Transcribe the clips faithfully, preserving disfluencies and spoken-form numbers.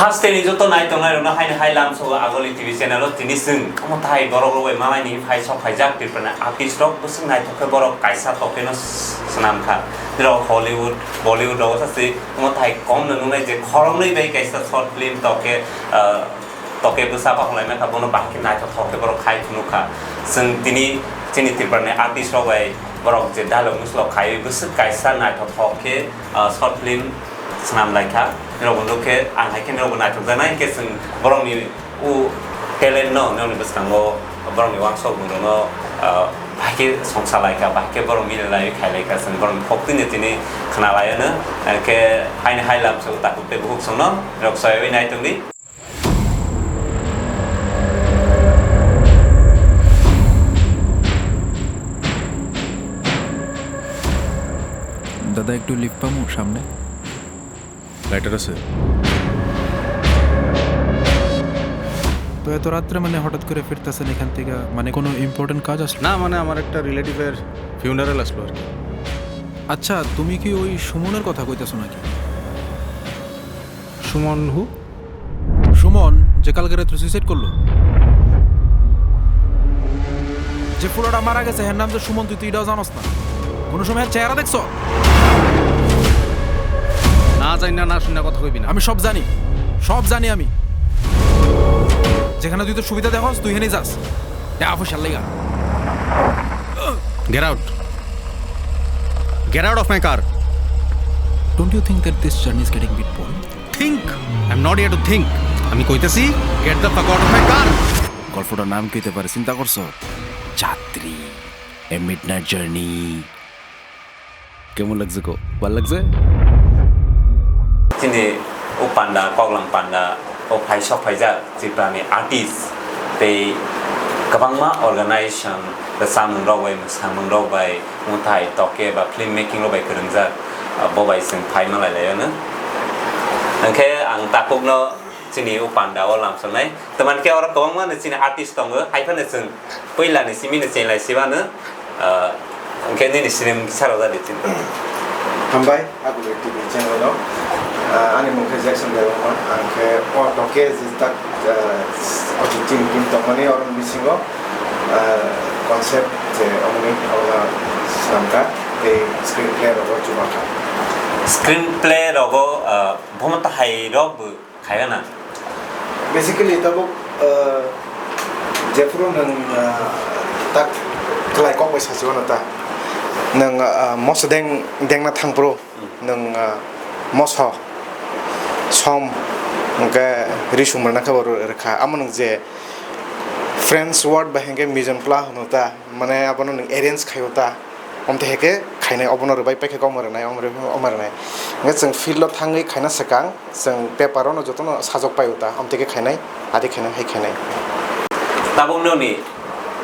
Hasteni joto nai tongnai rokno haini hai lamsogo Agoli T V channel o tini chwng omo tai borok rok bai malaini phai sok phaijak Tripura ni artist rok bwswk naithok khe borok kaisa toke no swnam kha. Nirok Hollywood, Bollywood rogo sa se omo tai kom no nungnai je khoroknwi bai kaisa short film toke, ah, toke bwsa bakhulai mai kha bono bahai khe naithok thok khe borok khai phunuk kha. Chwng tini chini Tripura ni artist rok bai borok je dialogue muslok khaiwi bwswk kaisa naithok thok khe, ah, short film swnam lai kha, nirok bo nuk khe ang hai khe nirok bo naithok jaknai, hinkhe chwng borok ni o talent no, nirok ni bwskango borok ni uansuk mung rok no, ah, bahai khe songsa lai kha, bahai khe borok mili lai khai lai kha, chwng borok ni khok twi no tini khna lai anw, hinkhe haini hai lam se o takhuk tei bukhuk chwng no nirok soi wi nai tong di. দাদা, একটু লিফট পামু সামনে? লাইটার আছে? তো এত রাত্রে মানে হঠাৎ করে ফিরতেছেন এখান থেকে, মানে কোনো ইম্পর্টেন্ট কাজ আসলো? না, মানে আমার একটা রিলেটিভের ফিউনারাল আসলো আর কি। আচ্ছা, তুমি কি ওই সুমনের কথা কইতেছো নাকি? সুমন হু? সুমন, যে কালকে রাত্রে সুইসাইড করলো। যে ফুলাটা মারা গেছে, এর নাম যে সুমন, তুই তো এটাও জানোস না। কোনো সময় এর চেহারা দেখছো? না জানি না, না শুনে কথা কইবি না। আমি সব জানি, সব জানি আমি। যেখানে তুই তোর সুবিধা দেখোস, তুই এখানেই যাস। টাকা পয়সার লেগা। Get out. Get out of my car. Don't you think that this journey is getting bit boring? Think? I'm not here to think. আমি কইতেছি, get the fuck out of my car. গল্পটার নাম কি হতে পারে চিন্তা করছো? যাত্রী, A Midnight Journey. কেমন লাগছে গো? ভালো লাগছে? Chini o panda, koklam panda, o phai sok phaijak Tripura ni artist tei kwbangma organization, samung rok bai, mwsamung rok bai, mwtai toke ba film making rok bai kwrwngjak, bo bai chwng phai malai lai anw. Hwnkhe ang takhukno chini o panda o lamsoknai. Tamani khe oro kwbangma no chini artist tongo, hai phano chwng puila ni simi no chenglai sibano, ah, hwnkhe nini sirim kisa rwjadi chini. Hambai, Aguli T V channel o. Ah, ani mung khe Jackson Debbarma, ang khe o toke jijak, ah, o je team, team tongmani oro bisingo, ah, concept je omoni oro swnamkha, tei screenplay rogo chubakha. Screenplay rogo, ah, bomo tahai rok bo Khaya na? Basically, tabuk, uh, jephuru nwng, uh, tak kwlai kok bai sachi mano ta. Nwng, uh, moso deng, dengna thangphuru, nwng, uh, moso, som, hwnkhe risum rwna khe bo rw-, rwkha. Amo nwng je French word bai hwnkhe mise en place hwno ta, mane abono nwng arrange khaio ta. Omtwi hai khe khainai, obono rwbai paikha khe omo rwnai, omo rw-, omo rwnai. Hwnkhe chwng field o thangwi khaina swkang, chwng paper o no jotono sajok pai o ta, omtwi khe khainai, adi khainai, hai khainai. Tabuk nini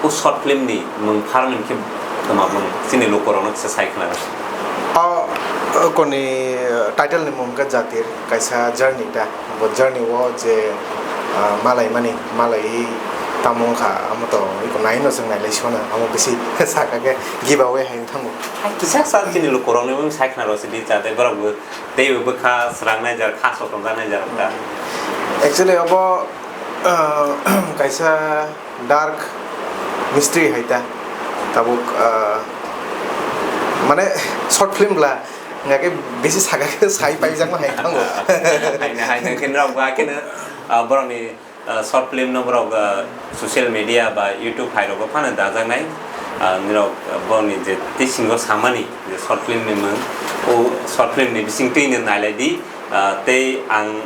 o short film ni mung pharmani khe twma bung chini lukurokno kisa sai khna rw. O, o koni title ni mung khe Jatir, kaisa journey ta. Bo journey o je, ah, malai mani, malai tamo wngkha, amo to iko nai no chwng nai lai sio no, amo bisi saka khe give away hai wng thango. Hai kisa sa chini lukurok ni wng sai khna rw sidi, jate borok bo tei bo bwkha srang nai jar, kha sotongjak nai jar wngkha. Actually, obo, ah, kaisa dark mystery hai ta. Tabuk, ah, mane short film bla, hingkha khe bisi saka khe sai paijakma hai thango. Haino, haino khe norok ba khe no, ah, borokni, ah, short film no borok, ah, social media ba YouTube hai rogo phano dajaknai. Ah, norok, ah, borokni je tei singo samani je short film ni mung, o short film ni bising twi no nailai di. Ah, tei ang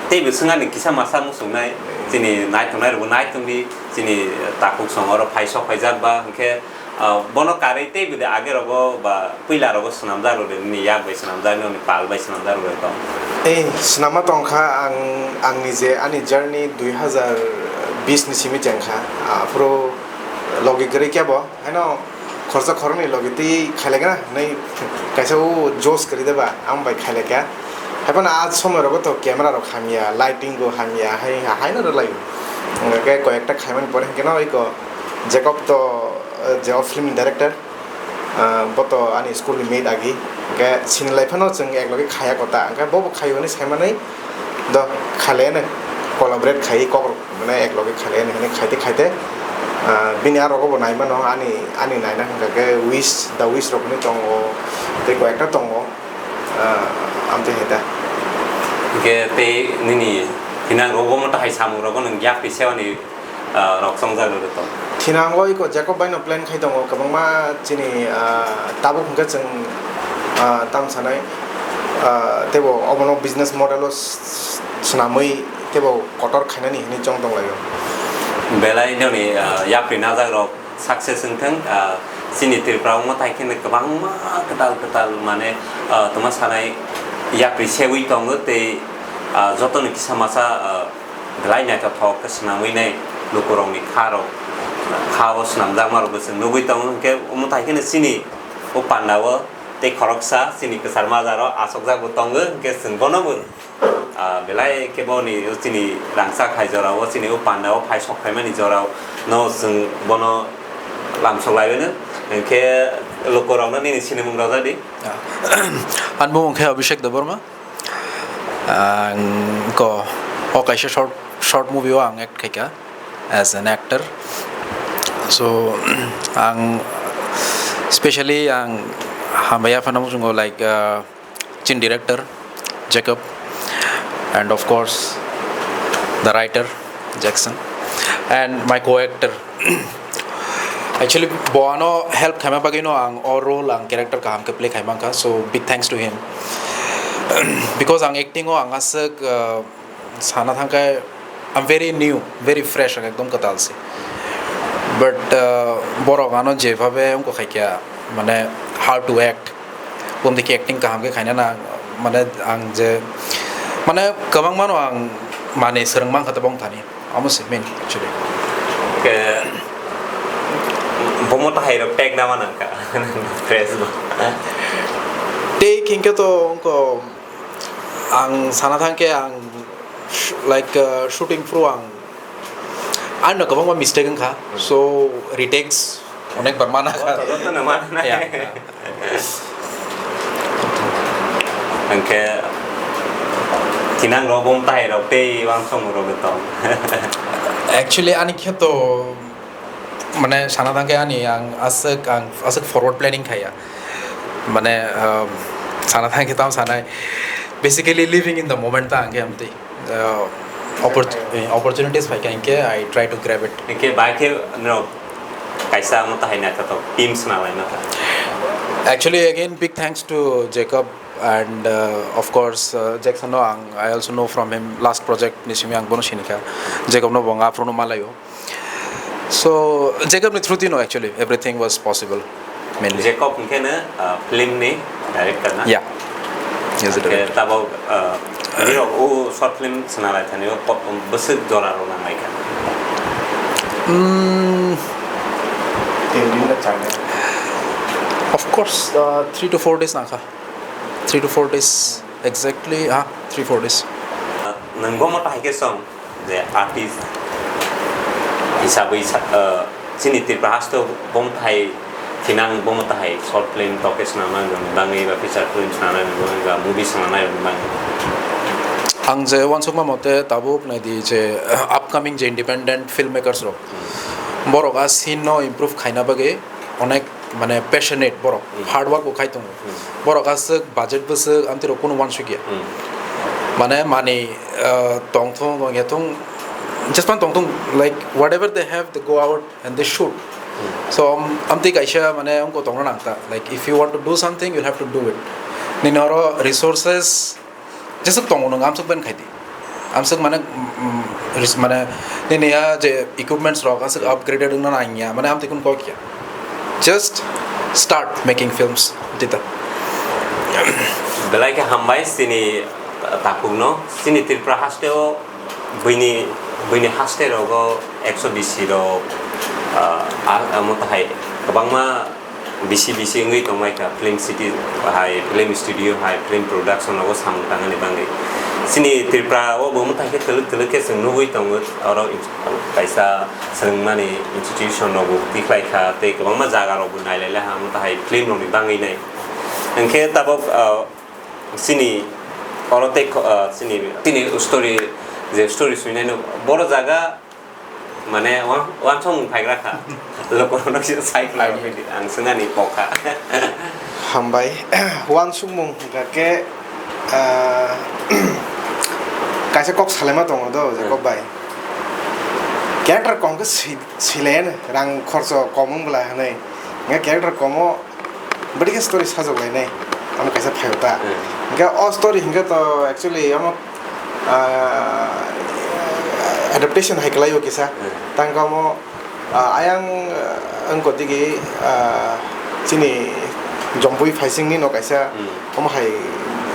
tei bo swngani kisa masa muchungnai, chini naitongnai rokbo nai tongdi, chini takhuk song oro phai sok phaijak ba, hwnkhe, ah, bono karwi tei bwdwi age rogo ba puila rogo swnamjak rwdi, nini yak bai swnamjak, nini pal bai swnamjak rwdi tong? Ei, swnamma tongkha, ang, angni je ani journey dui hazar bis ni simi chengkha, aphuru logi kwrwi kebo, haino khorsa khoroknwi logi twi khailai gana hinwi kaisa o josh kwrwi de ba, ang bai khailai kha. Haiphano a somoi rogo to camera rok hamya, lighting bo hamya, hai, haino rwlai o. Hwnkhe koi ekta khaimani pore hwnkhe no iko Jacob to, eh, je o film ni director, ah, bo to ani school ni mate agi. Hwnkhe sinilai phano chwng eklogi khaya kota. Hwnkhe bo bo khaio hinwi saimanwi Do khaleno collaborate khai kok rok mane ek loge khaleno hwnwi khaite khaite, ah, bini aro bo nai mano ani, ani naina hwnkha khe Wish, The Wish rok ni tongo, tei koi ekta tongo, ah, amtwi hai ta. Hwnkhe tei nini thinang rogo mo tahai samung rogo nwng yapri sewani ah, rok chongjak rw tong. Thinango iko Jacob bai no plan khai tongo, kwbangma chini, ah, tabuk hwnkhe chwng, ah, tam sanai, ah, teibo obono business model o s-, s-, swnamwi teibo kotor khainani hinwi chong tonglaio. Belai noni, ah, yapri najak rok success wngthang, ah, chini Tripura o mwtai kheno kwbangma kwtal kwtal mane, ah, twma sanai yapri sewi tongo tei, ah, jotono kisa masa, ah, belai naithothok khe swnamwi nai lukurokni kha rok, kha o swnamjakma rokbo chwng nugwi tongo, hwnkhe omo tai kheno chini o panda o tei khoroksa chini kwchar majaro achukjak bo tongo, hwnkhe chwng bono bo, ah, belai khe boni o chini rangchak hai jora o chini o panda o phai sok phaimani jora o no chwng bono lamsok lai mano, hwnkhe lukurokno nini sinimung rwjadi. Ah. Ani bumung khe Abhishek Debbarma. Ang ko o kaisa short, short movie o ang act khaika as an actor. So, ang specially ang hambai phano muchungo like, uh, chin director Jacob and of course the writer Jackson and my co-actor. Actually, bo ano help khaima bagwi no ang o role, ang character kaham khe play khaima kha. So big thanks to him. Because ang acting o ang aswk, uh, sana thangkhe I'm very new, very fresh, ang ekdom kwtal se. But, uh, borok ano jebhabe wngkha khaikha, mane how to act, bumtwi khe acting kaham khe khaina na, mane ang je, mane kwbangma no ang mane swrwng mankha tabok thani. Amo se main actually. Ke bomo tahai rok tag nama nangka. Fresh bo. Tei hinkhe to wngkha ang sana thangkhe ang sh-, like, uh, shooting pro ang, ano kwbangma mistake wngkha. So retakes onek bar mana kha. Joto no mana. Yeah, yeah. Hwnkhe thinang rok bumtai rok tei wansong rok tong. Actually, ani kheto mane sana thangkhe ani ang aswk, ang aswk forward planning khaya. Mane, um, sana thangkhe tam sanai. Basically, living in the moment ta ang khe amtwi. Uh, oppor-, eh, opportunities phaikha hinkhe I try to grab it. Hinkhe bai khe no kaisa amo tahai naithothok team swnam laima kha. Actually, again, big thanks to Jacob and, uh, of course, uh, Jackson no ang, I also know from him last project ni simi ang bono sinikha. Jacob no bo ang aphuru no malaio. So, Jacob ni through tino actually everything was possible, mainly. Jacob hwnkhe no, uh, film ni director na? Yeah. Yes, the director. Tabok, uh, nirok o short film swnam lai thani o ko-, bwswk jora rok nang lai kha? Mm. Tin din na char din. Of course, uh, three to four days nangkha. Three to four days, exactly, ah, three, four days. Uh, nwng bomo tahai khe song? Je artist hisabwi sa-, uh, chini Tripura haste o bomo tahai thinang, bomo tahai short film toke swnamnai rokni bagwi ba feature film swnamnai rokni bagwi ba movie swnamnai rokni bagwi. Ang je uansukma mote tabuk naidi je, uh, upcoming je independent filmmakers rok, hmm, borok a scene no improve khaina bagwi onek mane passionate borok, hmm, hard work bo khai tongo. Hmm. Borok aswk budget bwswk amtwi rok kunu uansukya. Hmm. Mane mani, uh, tongthung, wngya thung, jespan tongthung, like, whatever they have, they go out and they shoot. Hmm. So, am-, amtwi kaisa mane wngkha tongna nangta. Like, if you want to do something, you'll have to do it. Nini oro resources jeswk tongo nwng amswk ban khaidi. Amswk mane, mm, ris-, mane nini a je equipments rok aswk upgraded wngna nangya, mane amtwi kun kokya. Just start making films, dita. Belai khe hambai chini takhukno, chini Tripura haste o buini, buini haste rogo ekso bisi rok, ah, ah, amo tahai kwbangma bisi bisi wngwi tongmai kha, film city hai, film studio hai, film production rogo samung tangani bagwi. Chini Tripura o bo mwtai khe twlwk twlwk khe chwng nugwi tongo, oro ins-, kaisa swrwngmani institution rok bo tikhlai kha, tei kwbangma jaga rok bo nailai lai ha, mwtai film rok ni bagwi nai. Hwnkhe tabok, ah, chini Oro tei kho-, ah, chini, chini story, je story swinai no, boro jaga, mane, wan-, wansokmung phaigra kha. Lokorokno kisa sai khlai rw phaidi, ang swngani kok kha. Hambai. Wansukmung hwnkha khe, ah, kaisa kok salaima tongo do, Jacob bai. Character kom khe si-, silen, rang khorcho kom wng bwla hwnwi. Hwnkhe character komo bwdikhe story sajok lainai, amo kaisa phaio ta. Hmm. Hwnkhe o story hwnkhe to actually amo, ah, adaptation hai kwlaio kisa. Hmm. Tangkhe amo, ah, ayang, ah, wngkha digi, ah, chini Jompui Phaisingni no kaisa Hmm. omo hai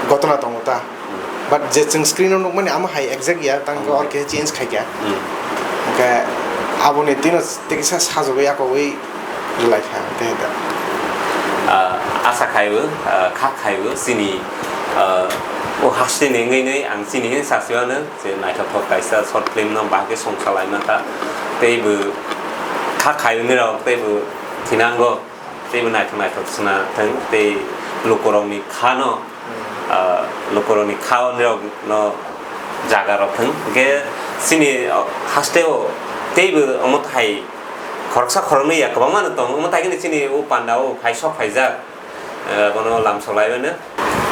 gotona tongo ta. Hmm. But je chwng screen o nukmani amo hai exact ya, tangkhe Hmm. or khe change khaikha. Hmm. Hwnkhe aboni tino tei kisa sajagwi yakogwi rwlaikha, tei da. Ah, asa khaibo, ah, kha khaibo, chini, ah, o hasteni wngwi nwi ang chini hini sasiwano je naithothok kaisa short film no bahai khe songsa laima kha. Teibo kha khaibo nirok, teibo thinango, teibo naithok naithok sna thwng, tei lukurokni khano, ah, lukurokni kha o nirok no jaga rok thwng. Hwnkhe chini, oh, hasteo teibo omo thai khoroksa khoroknwi ya kwbangma no tongo, omo thai khe chini o panda o phai sok phaijak, eh, bono lamsok lai mano.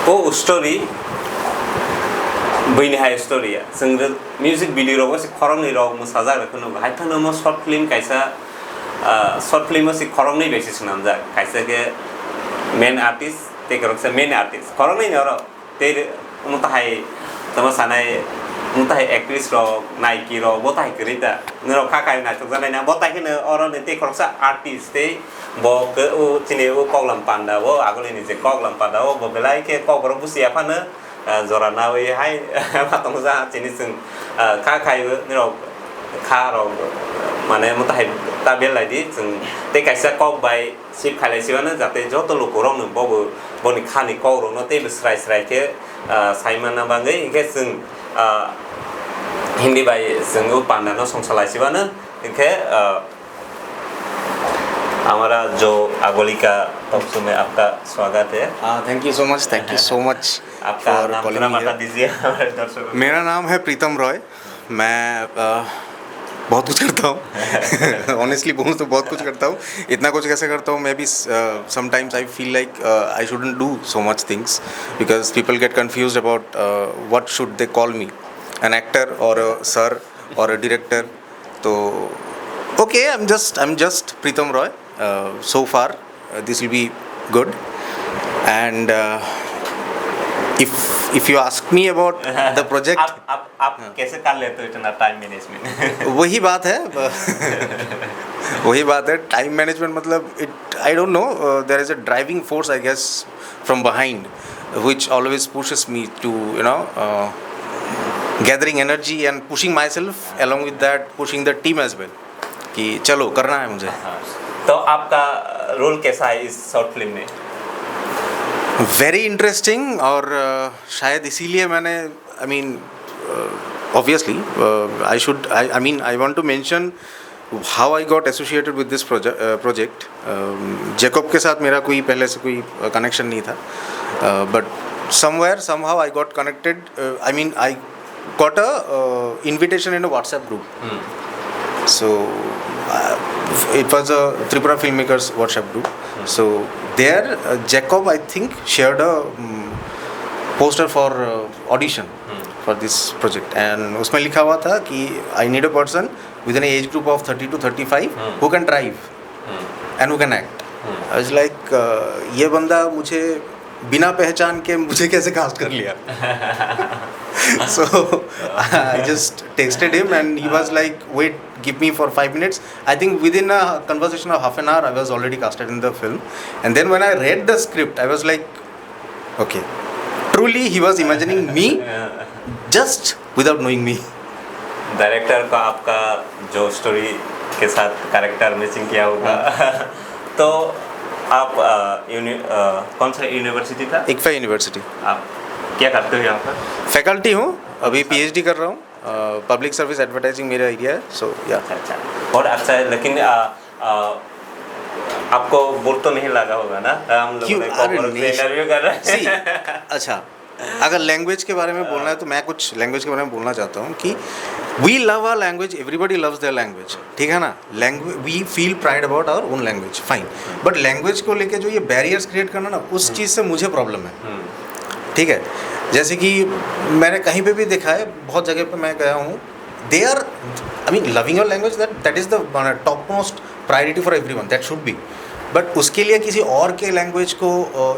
O story buini hai story ya. Chwng music video rogo se khoroknwi rok mwsajak rok phano hai phano omo short film kaisa, ah, short film o se khoroknwi bai se swnamjak. Kaisa khe main artist tei kwrwngsa main artist. Khoroknwi ni oro. Tei re-, omo tahai tamo sanai, omo tahai actress rok, naiki rok, bo tahai kwrwi ta. Norok kha khai naithokjaknai na, bo tai kheno oro ni tei khoroksa artist tei bo khe o chini o Koklam Panda o, agulini je Koklam Panda o, bo belai khe Kokborok busi ya phano, ah, jora nawi hai ma tongsa chini chwng, ah, kha khai o norok kha rok mane omo tahai ta belai di chwng tei kaisa kok bai Sip khailai sibano, jate joto lukurokno bobo boni khani kokrokno teibo srai srai khe, ah, sai manna bagwi. Hinkhe chwng, ah, Hindi bai chwng o pandano songsalai sibano. Hinkhe, ah, हमारा जो आगोली का talk show में आपका स्वागत है। Ah, thank you so much, thank you so much आपका for नाम calling थोड़ा here। बता दीजिए हमारे दर्शकों को। मेरा नाम है प्रीतम रॉय। मैं, अ, बहुत कुछ करता हूँ। Honestly बोलूँ तो बहुत कुछ करता हूँ। इतना कुछ कैसे करता हूँ, मैं भी, अ, sometimes I feel like, a, I shouldn't do so much things because people get confused about, a, what should they call me, an actor or a sir or a director। तो okay, I'm just, I'm just Pritam Roy. Uh, so far, uh, this will be good. And, uh, if, if you ask me about the project, आप, आप, आप हाँ। कैसे कर लेते हो इतना टाइम मैनेजमेंट? वही बात है। वही बात है, टाइम मैनेजमेंट मतलब, it, I don't know, uh, there is a driving force, I guess, from behind, which always pushes me to, you know, uh, gathering energy and pushing myself, along with that, pushing the team as well। कि चलो, करना है मुझे। हाँ। तो आपका रोल कैसा है इस शॉर्ट फिल्म में? Very interesting. और, अ, शायद इसीलिए मैंने, I mean, अ, obviously, a, I should, I, I mean, I want to mention how I got associated with this project, अ, project। अम, जेकब के साथ मेरा कोई पहले से कोई, अ, कनेक्शन नहीं था। अ, but somewhere, somehow I got connected, a, I mean, I got a, uh, invitation in a WhatsApp group। Hmm। So, uh, it was a Tripura filmmakers WhatsApp group। Hmm। So, there, uh, Jacob, I think, shared a, um, poster for, uh, audition Hmm। for this project। And उसमें लिखा हुआ था कि I need a person within a age group of thirty to thirty-five Hmm। who can drive Hmm। and who can act। Hmm। I was like, uh, ये बंदा मुझे बिना पहचान के मुझे कैसे कास्ट कर लिया? So, I just texted him and he was like, "Wait, give me for five minutes." I think within a conversation of half an hour, I was already casted in the film. And then when I read the script, I was like, "Okay." Truly, he was imagining me just without knowing me। Director का आपका जो स्टोरी के साथ character matching किया होगा। हाँ। तो आप, अ, यूनि-, अ, कौन सा यूनिवर्सिटी था? इक्फा यूनिवर्सिटी। आप क्या करते हो यहाँ पर? फैकल्टी हूँ, अभी पीएचडी कर रहा हूँ। अ, पब्लिक सर्विस एडवर्टाइजिंग मेरा एरिया है, सो या। अच्छा, अच्छा। बहुत अच्छा है, लेकिन, अ, अ, आपको बोर तो नहीं लगा होगा ना? हम लोग क्यों? ने अरे, कॉकरोच से नहीं। इंटरव्यू कर रहे हैं। सी, अच्छा, अगर लैंग्वेज के बारे में बोलना है तो मैं कुछ लैंग्वेज के बारे में बोलना चाहता हूँ कि we love our language, everybody loves their language, ठीक है ना? Language, we feel pride about our own language, fine. But language को लेके जो ये बैरियर्स क्रिएट करना ना, उस चीज़ से मुझे प्रॉब्लम है, ठीक है? जैसे कि मैंने कहीं पे भी देखा है, बहुत जगह पे मैं गया हूँ, they are, I mean, loving your language, that that is the top most priority for everyone, that should be. But उसके लिए किसी और के लैंग्वेज को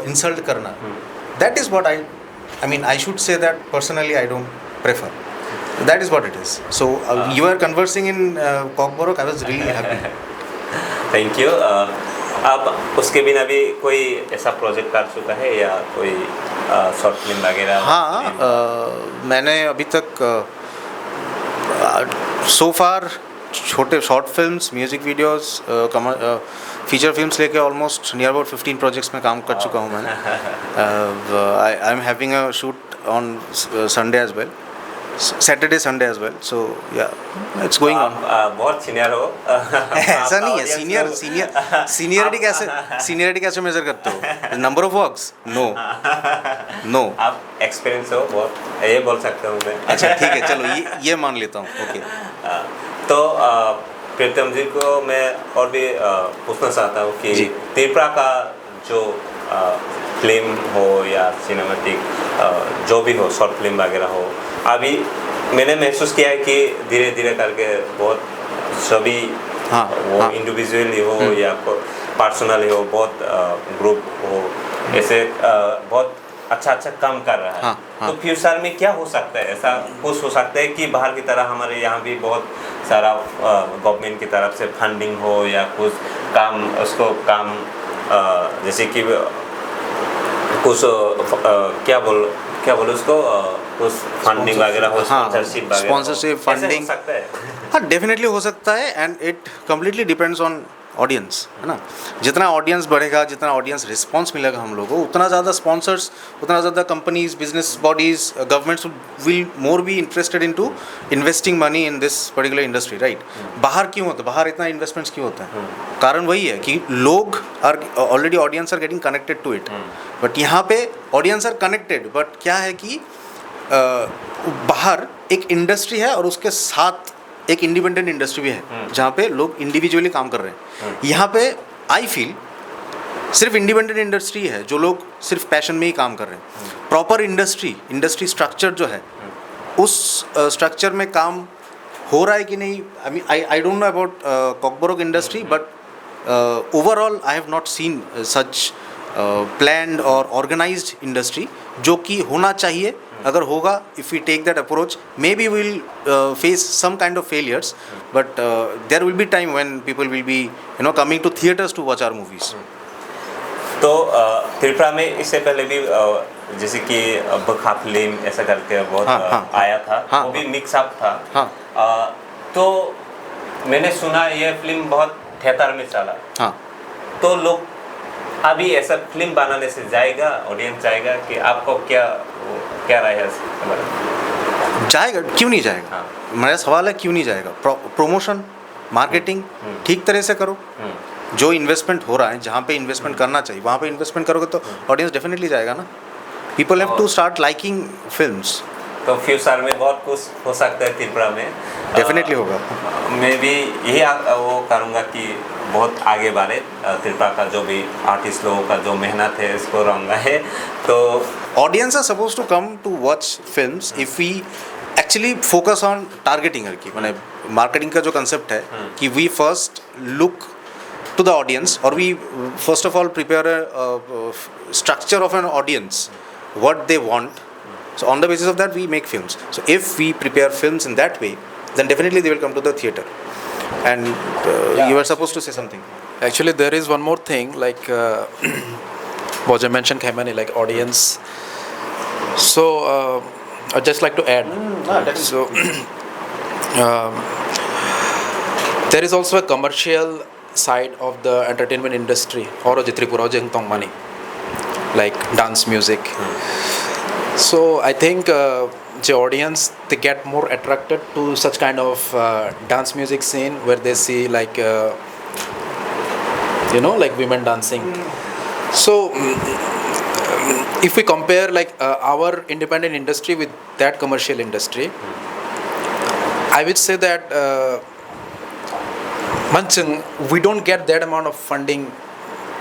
इंसल्ट करना, that is what I I mean, I should say that personally I don't prefer. That is what it is. So uh, you are conversing in uh, Kokborok. I was really happy. Thank you. आप उसके बिना भी कोई ऐसा प्रोजेक्ट कर चुका है या कोई शॉर्ट फिल्म वगैरह? हाँ, अ, मैंने अभी तक सो फार छोटे short films, music videos, feature films लेके almost near about fifteen projects में काम कर चुका हूँ मैंने. I I am having a shoot on Sunday as well, Saturday Sunday as well, so yeah, it's going on. आप बहुत सीनियर हो। ऐसा नहीं है, सीनियर सीनियर सीनियरिटी कैसे, सीनियरिटी कैसे मेजर करते हो? Number of works? No, no. आप एक्सपीरियंस हो बहुत, ये बोल सकता हूँ मैं। अच्छा, ठीक है, चलो, ये ये मान लेता हूँ. ओके. तो प्रीतम जी को मैं और भी पूछना चाहता हूँ कि त्रिपुरा का जो फिल्म हो या सिनेमैटिक जो भी हो, शॉर्ट फिल्म वगैरह हो, अभी मैंने महसूस किया है कि धीरे धीरे करके बहुत सभी, हाँ, वो इंडिविजुअली हो या पर्सनली हो, बहुत ग्रुप हो, ऐसे बहुत अच्छा अच्छा काम कर रहा है. हाँ, हाँ. तो फ्यूचर में क्या हो सकता है? ऐसा कुछ हो सकता है कि बाहर की तरह हमारे यहाँ भी बहुत सारा गवर्नमेंट की तरफ से फंडिंग हो या कुछ काम, उसको काम, जैसे कि कुछ, क्या बोल क्या बोले उसको, कुछ फंडिंग वगैरह हो, स्पॉन्सरशिप वगैरह हो, स्पॉन्सरशिप, फंडिंग, सकता है? हाँ, डेफिनेटली हो सकता है, and it completely depends on audience, है ना? जितना ऑडियंस बढ़ेगा, जितना ऑडियंस रिस्पॉन्स मिलेगा हम लोगों को, उतना ज़्यादा स्पॉन्सर्स, उतना ज़्यादा companies, business bodies, governments will more be interested in to investing money in this particular industry, right? बाहर क्यों होता है, बाहर इतना इन्वेस्टमेंट्स क्यों होता है? कारण वही है कि लोग are already, audience are getting connected to it. But यहाँ पे ऑडियंस आर कनेक्टेड, बट क्या है कि बाहर एक इंडस्ट्री है और उसके साथ एक इंडिपेंडेंट इंडस्ट्री भी है, जहाँ पे लोग इंडिविजुअली काम कर रहे हैं. यहाँ पे आई फील सिर्फ इंडिपेंडेंट इंडस्ट्री है जो लोग सिर्फ पैशन में ही काम कर रहे हैं. प्रॉपर इंडस्ट्री, इंडस्ट्री स्ट्रक्चर जो है, उस स्ट्रक्चर में काम हो रहा है कि नहीं? I mean, I I don't know about Kokborok industry, but overall I have not seen such planned or organized industry जो कि होना चाहिए. अगर होगा, if we take that approach, maybe we'll face some kind of failures, but there will be time when people will be, you know, coming to theatres to watch our movies. तो त्रिपुरा में इससे पहले भी जैसे कि बखा फिल्म ऐसा करके बहुत आया था, वो भी मिक्स अप था. तो मैंने सुना ये फिल्म बहुत थिएटर में चला. हाँ. तो लोग अभी ऐसा फिल्म बनाने से जाएगा, ऑडियंस जाएगा कि आपको क्या, क्या राय है इसके बारे में? जाएगा, क्यों नहीं जाएगा? हाँ. मेरा सवाल है, क्यों नहीं जाएगा? प्रमोशन, मार्केटिंग ठीक तरह से करो. जो इन्वेस्टमेंट हो रहा है, जहाँ पे इन्वेस्टमेंट करना चाहिए, वहाँ पे इन्वेस्टमेंट करोगे तो ऑडियंस डेफिनेटली जाएगा ना. People have to start liking films. तो फ्यूचर में बहुत कुछ हो सकता है त्रिपुरा में. डेफिनेटली होगा. मैं भी यही वो करूँगा कि बहुत आगे बढ़े. त्रिपुरा का जो भी आर्टिस्ट लोगों का जो मेहनत है, इसको रहूँगा है. तो audience are supposed to come to watch films if we actually focus on targeting, है कि माने मार्केटिंग का जो कॉन्सेप्ट है कि we first look to the audience, or we first of all prepare a, uh, structure of an audience, what they want. So on the basis of that we make films. So if we prepare films in that way, then definitely they will come to the theater. And uh, you were supposed to say something. Actually, there is one more thing, like uh, Boja mentioned, Khaimani, like audience. So uh, I'd just like to add. So um, there is also a commercial side of the entertainment industry, oro je Tripura o je wng tongmani, like dance music. So I think uh, the audience, they get more attracted to such kind of uh, dance music scene where they see like uh, you know, like women dancing. So If we compare, like, uh, our independent industry with that commercial industry, I would say that, uh, manchung, we don't get that amount of funding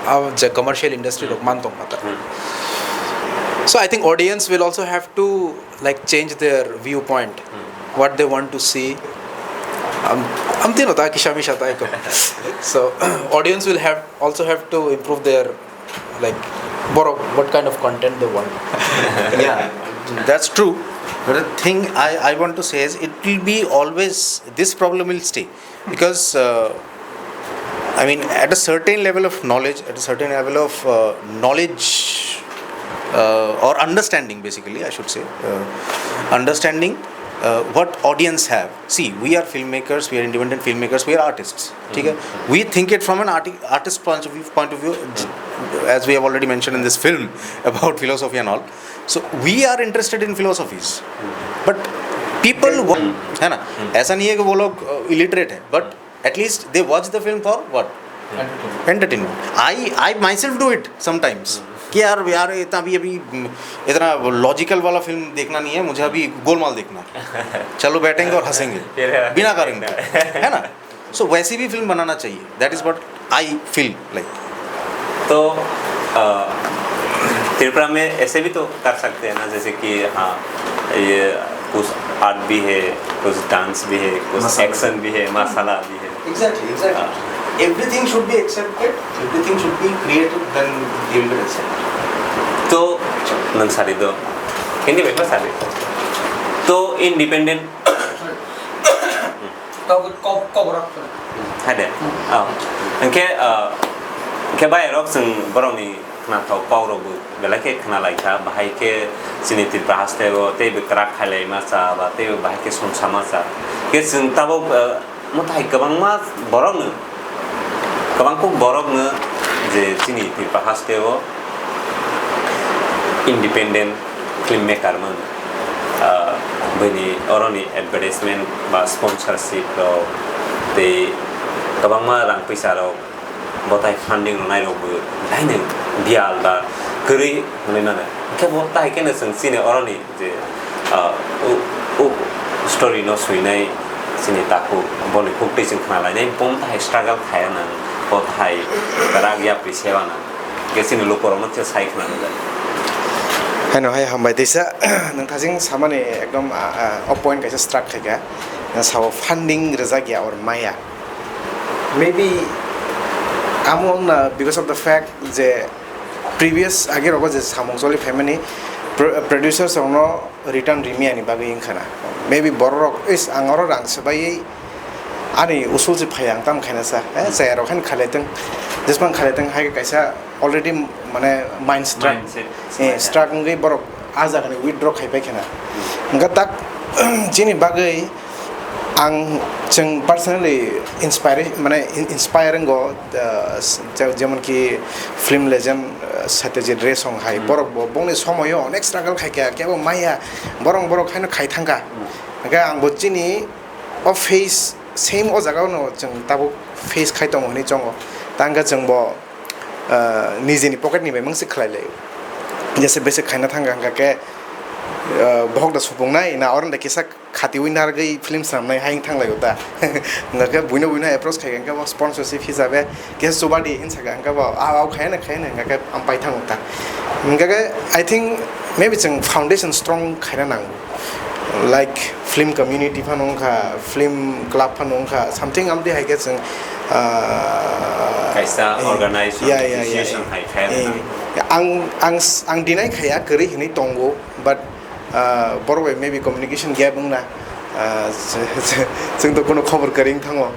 of the commercial industry rok man tong mata. So I think audience will also have to, like, change their viewpoint, what they want to see. Am tino ta kisa misa ta iko. So audience will have, also have to improve their, like, borok what kind of content they want. Yeah, that's true. But the thing I, I want to say is it will be always, this problem will stay because uh, I mean, at a certain level of knowledge, at a certain level of uh, knowledge uh, or understanding, basically, I should say, uh, understanding uh, what audience have. See, we are filmmakers, we are independent filmmakers, we are artists. ठीक है? We think it from an arti- artist point of view, point of view, as we have already mentioned in this film about philosophy and all. So we are interested in philosophies, but people, है ना? ऐसा नहीं है कि वो लोग इलिटरेट है, but at least they watch the film for what? Entertainment. I I myself do it sometimes. कि यार यार इतना अभी अभी इतना लॉजिकल वाला फिल्म देखना नहीं है मुझे, अभी गोलमाल देखना है। चलो बैठेंगे और हंसेंगे बिना कारण के, है ना? सो वैसी भी फिल्म बनाना चाहिए। That is what I feel like. तो अ, त्रिपुरा में ऐसे भी तो कर सकते हैं ना, जैसे कि हाँ, ये कुछ आर्ट भी है, कुछ डांस भी है, कुछ मसाला। एक्शन भी है, मसाला भी है। Exactly, exactly. Everything should be accepted, everything should be created, then they will be accepted. तो नंसारी दो हिंदी में बता दे। तो independent Kau kau kau berak. Hade. Oh. Engke uh, engke bai rok sing borok ni khna thok pau rok bu belai ke khna lai kha, bahai ke sini Tripura haste o tei be krak khailai ma cha ba tei be bahai ke songsa ma cha. Ke sing tabo uh, mutai kwbangma borok no kwbang kuk borok no je sini Tripura haste o independent film maker man uh, bini oroni advertisement ba sponsorship rok tei kwbangma rang pisa rok botai funding rwnai rok bo laino biyal ba kwrwi hwnwi mano. Hwnkhe bo tai khe no chwng chini oroni je uh, u- u- story no swinai chini takhuk boni kuk twi chwng khna lainai bo tahai struggle khaya nang bo tahai rak yapri sewa nang. Hwnkhe chini lukurokno khe sai khna nang. Haino hai hambai teisa, nwng thajing samani ekdom ah, ah, o point kaisa struck khaikha, sao funding rwjak ya or maya, maybe amo wngna because of the fact je previous age rogo je samung choli phaimani pro- producers rokno return rimiyani bagwi wngkhana, maybe bororok is ang oro rang swbaiwi ani usul se phai ang tam khaina sa, eh, chaya rok haino khalai tong, jesmang khalai tong hai kaisa already mane mind struck, Mindset. Eh, struck wngwi borok ah jaga ni withdraw khai pai khana. Hwnkhe tak chini bagwi ang chwng personally inspire mane in- inspire wngo, uh, s- je- jemon ki film legend uh, Satyajit Ray song hai borok bo bongni somoyo onek struggle khai kha kebo maya borok borok haino khai thangkha. Hwnkhe ang bo chini o face same o jaga no chwng tabuk face khai tongo hinwi chongo. Tangkhe chwng bo ah, nijeni pocket ni bai mangsi khlai lai. Jese bese khaina thang kha hwnkha khe ah, bohok da supung nai na oro da kisa khatiwi narwgwi film swnam nai hai thang lai ta. Hwnkha khe buino buino approach khai hwnkha bo sponsorship hisabe kisa chubadi hinsa kha hwnkha bo ah ah khaina khaina hwnkha khe am pai thango ta. Hwnkha khe I think maybe chwng foundation strong khaina nango. Like film community phano wngkha, film club phano wngkha, something amtwi hai khe chwng ah, Kaisa eh, organization, yeah, yeah, yeah, association eh, hai khe eh, ang ang s- ang deny khaya kwrwi hinwi tongo, but ah, borok bai maybe communication gap wngna ah, chwng to kuno khobor kwrwi wng thango.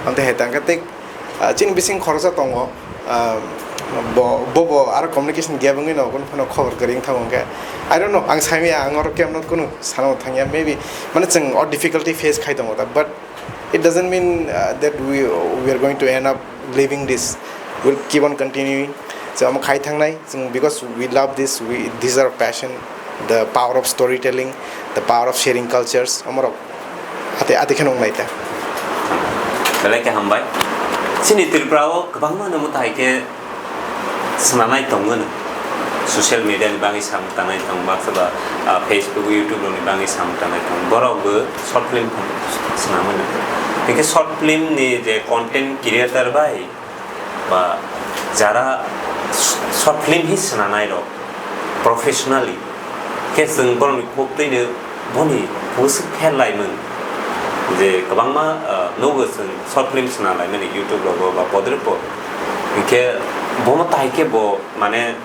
Amtwi hai tangkhe tei ah, chini bising khoroksa tongo, ah, bo bo bo aro communication gap wngwi no kunu phano khobor kwrwi wng thango hwnkhe I don't know, ang saimaya, ang oro kemno kunu sana thangya, maybe mane chwng o difficulty face khai tongo ta, but it doesn't mean uh, that we we are going to end up leaving this. We'll keep on continuing. So amo khai thangnai chwng because we love this, we this is our passion, the power of storytelling, the power of sharing cultures, amorok ate ate kheno wngnai ta. Belai khe hambai. Chini Tripura o kwbangma no mutai khe swnamnai tongo no. social media ni bagwi samung tangnai tong, baksa ba, ah, Facebook, YouTube rokni bagwi samung tangnai tong, borok bo short film swnamwi nang. Hinkhe short film ni je content creator bai ba jara short film hi swnanai rok professionally, khe chwng borokni kok twi no boni bwswk pher laimung je kwbangma, ah, nugo chwng short film swnalaimani YouTube rogo ba podre pod. Hinkhe bomo tai khe bo mane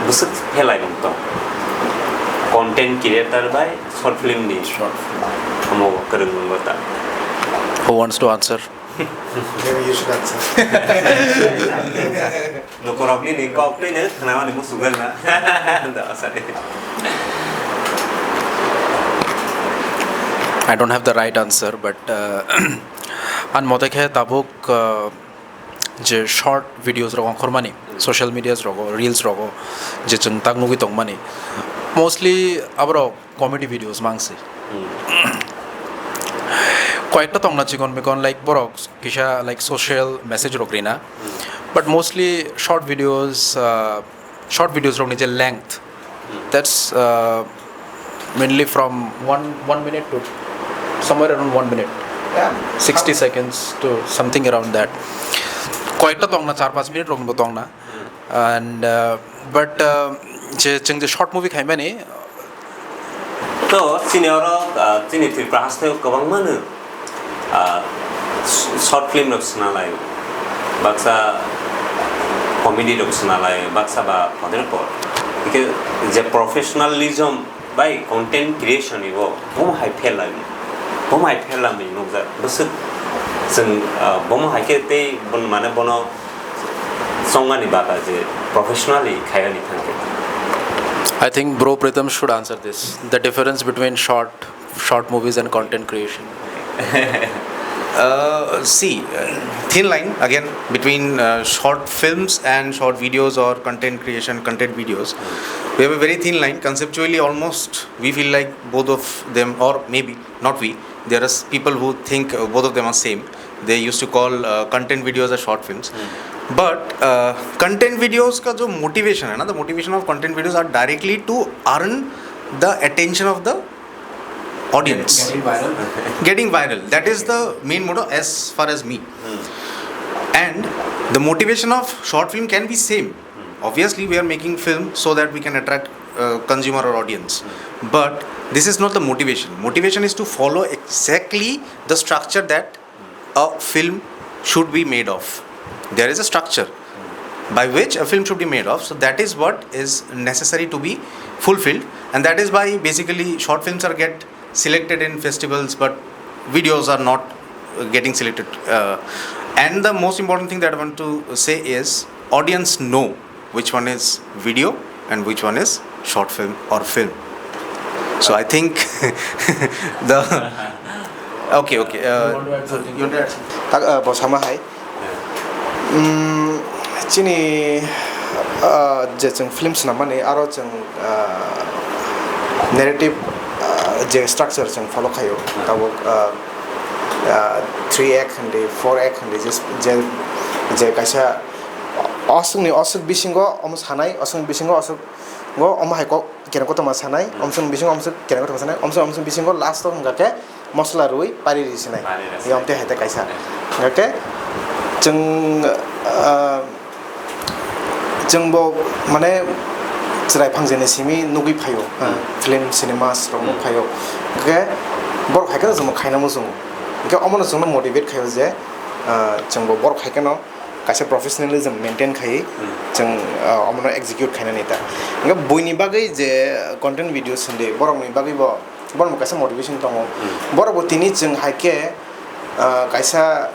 bwswk pher laimung tong. Content creator bai short film ni short film. Omo kwrwngmung ta. Who wants to answer? Maybe you should answer. Nokorok nini kok twi no khwnamani musugo na. Da, sorry. I don't have the right answer, but, uh, an mote khe tabuk, uh, je short videos rok ongkhormani, social medias rogo, reels rogo, je chwng tak nugwi tongmani, mostly aborok comedy videos mangsi. Hmm. Koyekta tongna chikon mikon, like, borok kisa, like, social message rok rina. Hmm. But mostly short videos, uh, short videos rokni je length, hmm, that's, uh, mainly from one, one minute to somewhere around one minute. Yeah. Sixty seconds to something around that. Koyekta tongna, char panch minute rokni bo tongna. And, uh, but, uh, je chwng je short movie khaimani. To chini oro, uh, chini Tripura haste kwbangma no, uh, short film rok swnalai, baksa comedy rok swnalai, baksa ba podre pod. Hingke je professionalism bai content creation ni bo bomo hai pher lai, bomo hai pher lai nukjak. Bwswk chwng, ah, bomo hai khe tei bon mane bono chongmani bata je professionally khaiyani thangkhe. I think Bro Pritam should answer this. The difference between short, short movies and content creation. Uh, see, uh, thin line again between, uh, short films and short videos or content creation, content videos. We have a very thin line. Conceptually, almost we feel like both of them, or maybe not we. There are s- people who think, uh, both of them are same. They used to call, uh, content videos as short films. Hmm. But, uh, content videos ka jo motivation hai na, the motivation of content videos are directly to earn the attention of the audience. Getting viral. Getting viral. That is the main motto as far as me. Hmm. And the motivation of short film can be same. Hmm. Obviously, we are making film so that we can attract, uh, consumer or audience. Hmm. But this is not the motivation. Motivation is to follow exactly the structure that a film should be made of. There is a structure by which a film should be made of. So that is what is necessary to be fulfilled, and that is why basically short films are get selected in festivals, but videos are not, uh, getting selected. Uh, and the most important thing that I want to say is audience know which one is video and which one is short film or film. So I think the okay, okay. Uh, you want to add something? You want to add something? Tak, uh, bo sama hai. Mm, chini, uh, je chwng film swnamani aro chwng, uh, narrative, uh, je structure chwng follow khaio. Hmm. Tabuk, uh, uh, three act hindi, four act hindi, je, je, je kaisa Oswkni oswk bisingo omo sanai, oswkni bisingo oswk go omo hai kok kereng kotorma sanai, hmm, omswkni bisingo omswk kereng kotorma sanai, omswk, omswkni bisingo last o hwnkha khe mosola rwi pari ri sinai. Pari ri sinai. Yom tei hai tei kaisa. Hmm. Hwnkha khe chwng, ah, chwng bo mane chwrai phangjani simi nugwi phaio, ah, hmm, film, cinemas rok nug, hmm, phaio. Hwnkha khe borok hai kheno chwngno khaina muchungo. Hwnkha khe omono chwngno motivate khaio je, ah, chwngbo borok hai kheno kaisa professionalism maintain khaiwi, hmm, chwng, ah, omono execute khainani ta. Hwnkhe buini bagwi je content videos hindi, borokni bagwi bo, borokni kaisa motivation tongo. Hmm. Borok bo tini chwng hai khe, ah, kaisa,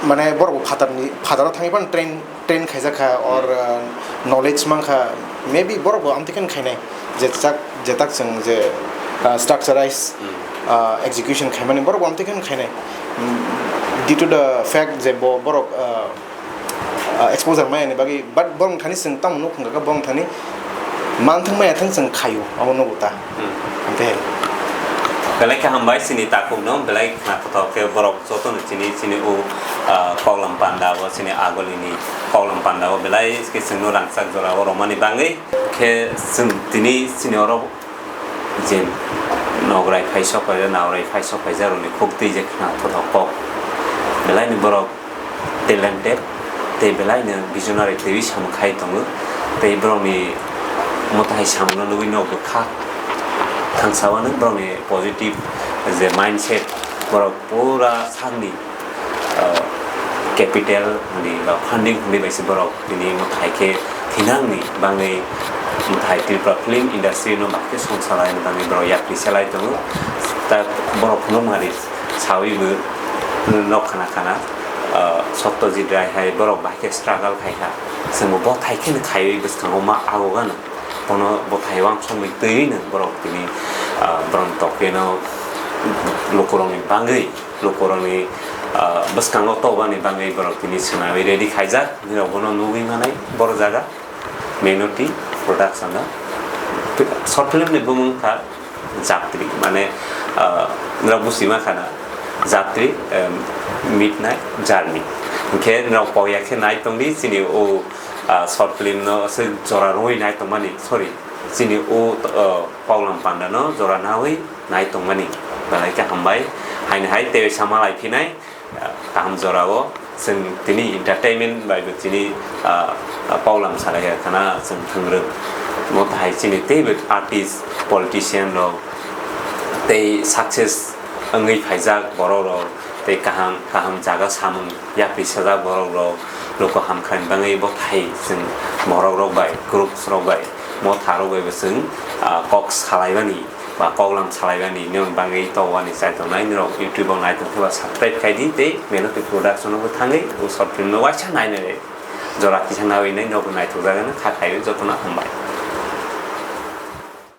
mane, borok bo phatarni, phataro thangwi phano train, train khaijak kha, or, hmm, ah, knowledge man kha, maybe borok bo amtwi khe khainai, je chak, je tak chwng je, ah, structurized, hmm, ah, execution khaimani borok bo amtwi khe khainai. Hmm, due to the fact je bo borok, ah, ah, exposure maya ni bagwi, but borok thani chwng tamo nuk hwnkha khe borok thani manthang maya thang chwng khaio, abo nugo ta. Hmm. Amtwi hai. Belai khe hambai chini takhukno, belai khna kothok khe borok jotono chini, chini o, ah, Koklam Panda o, chini agolini Koklam Panda o belai khe chwngno rangchak jora o romani bagwi. Khe chwng tini chini oro je nograi phai sok phaijak, nograi phai sok phaijak rokni khuk twi je khna kothok kok. Belai ni borok talented, tei belai no visionary twi samung khai tongo, tei borokni mwtai samungno nugwi no bwkha thangsa wano borokni positive je mindset, borok pura sakni, ah, capital hwnwi ba funding hwnwi bai se borok tini mwtai khe thinangni bagwi mwtai Tripura film industry no bahai khe song salai bagwi borok yapri salai tongo. Ta borok phunukmari sawi bo nok khana khana, ah, Satyajit Rai hai borok bahai khe struggle khai kha. Chwngbo bo thai kheno khaiwi bwskango ma ago gana. Bono bo thai wansukmwi twiwi no borok tini, ah, borok tokeno lukurokni bagwi, lukurokni, ah, bwskango tobani bagwi borok tini swnamwi ready khaijak. Nini rok bono nugwi manai boro jaga. Menoti Production o short film ni bumung kha Jatri, mane, ah, nrok busi ma khana Jatri, em, Midnight Journey. Hinkhe nrok pokya khe nai tongdi chini o, ah, short film no se jora rwui nai tongmani, sorry, chini o, ah, Koklam Panda no jora naui nai tongmani. Belai khe hambai, haini hai tei sama lai phinai. Kaham jorao chwng tini entertainment bai bo tini, ah, ah, Koklam salai kha khana chwng thwngrwk. Omo tahai chini teibo artist, politician rok tei success wngwi phaijak borok rok tei kaham kaham jaga samung yapri sajak borok rok, luku hamkrai bagwi bo thai chwng borok rok bai, groups rok bai, motha rok bai bo chwng, ah, kok salaimani. Ba Koklam salaimani nini bagwi tongwani chai tongnai, nini rok YouTube o nai tongkhe ba subscribe khai di tei Menoti Production o bo thangwi o short film no waisa nai nai jora kisa nawi nai nogo naithok jagano kha khai jotono hambai.